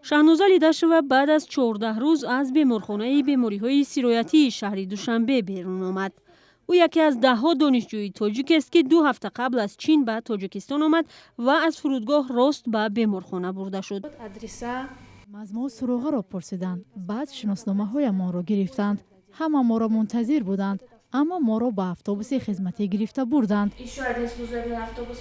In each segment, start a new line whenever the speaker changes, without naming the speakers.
Шаҳноза Лидашева баъд аз 14 рӯз аз беморхонаи бемориҳои сироятии шаҳри Душанбе берун омад. Ӯ яке аз даҳҳо донишҷӯи тоҷикест, ки 2 ҳафта қабл аз Чин ба Тоҷикистон омад ва аз фурудгоҳ рост ба беморхона бурда шуд.
Адреса.
Аз мо суроғаро пурсиданд, баъд шиносномаҳоямонро гирифтанд. Ҳама моро мунтазир буданд, аммо моро ба автобуси хизматӣ гирифта бурданд.
Еще один служебный автобус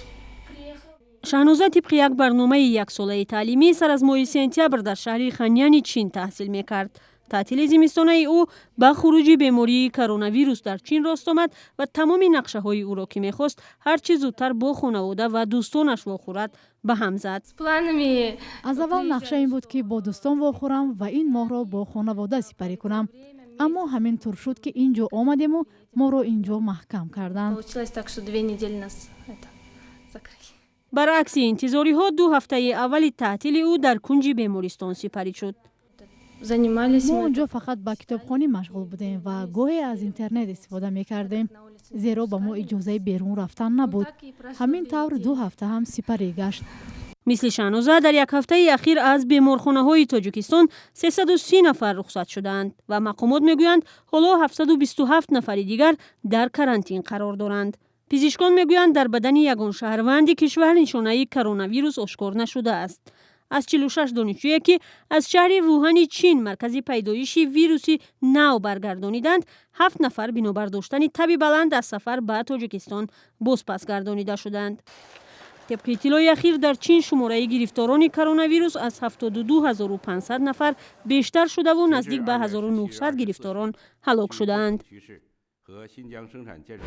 приехал.
Шаҳноза тибқи як барномаи яксолаи таълимӣ сар аз моҳи сентябр дар шаҳри Ханяни Чин таҳсил мекард. Таътили зимистонаи ӯ ба хуруҷи бемории коронавирус дар Чин рост омад ва тамоми нақшаҳои ӯро, ки мехост ҳарчи зудтар бо хонавода ва дӯстонаш вохӯрад, ба ҳам зад.
С планами.
Аз аввал нақша ин буд, ки бо дӯстон вохӯрам ва ин моҳро бо хонавода сипарӣ кунам, аммо ҳамин тур шуд, ки ин ҷо омадему моро ин ҷо маҳкам карданд.
Получилось так, что 2 недели нас это закрыли.
Баръакси интизориҳо, 2 ҳафтаи аввали таътили ӯ дар кунҷи бемористон сипарӣ шуд.
Занимались
Мо
мы.
он ҷо фақат ба китобхонӣ машғул будем ва гоҳе аз интернет истифода мекардем, зеро ба мо иҷозаи берун рафтан набуд. Ҳамин тавр 2 ҳафта ҳам сипарӣ гашт.
Мисли Шаҳноза, дар як ҳафтаи ахир аз беморхонаҳои Тоҷикистон 330 нафар рухсат шудаанд ва мақомот мегӯянд, ҳоло 727 нафари дигар дар карантин қарор доранд. Пизишкон мегӯянд, дар бадани ягон шаҳрванди кишвар нишонаи коронавирус ошкор нашудааст. Аз 46 донишҷӯе, ки аз шаҳри Вуҳани Чин, маркази пайдоиши вируси нав, баргардониданд, ҳафт нафар бинобар доштани таби баланд аз сафар ба Тоҷикистон бозпас гардонида шуданд. Тибқи иттилои ахир, дар Чин шумораи гирифторони коронавирус аз 72 500 нафар бештар шудаву наздик ба 1900 гирифторон ҳалок шудаанд.
和新疆生产建设。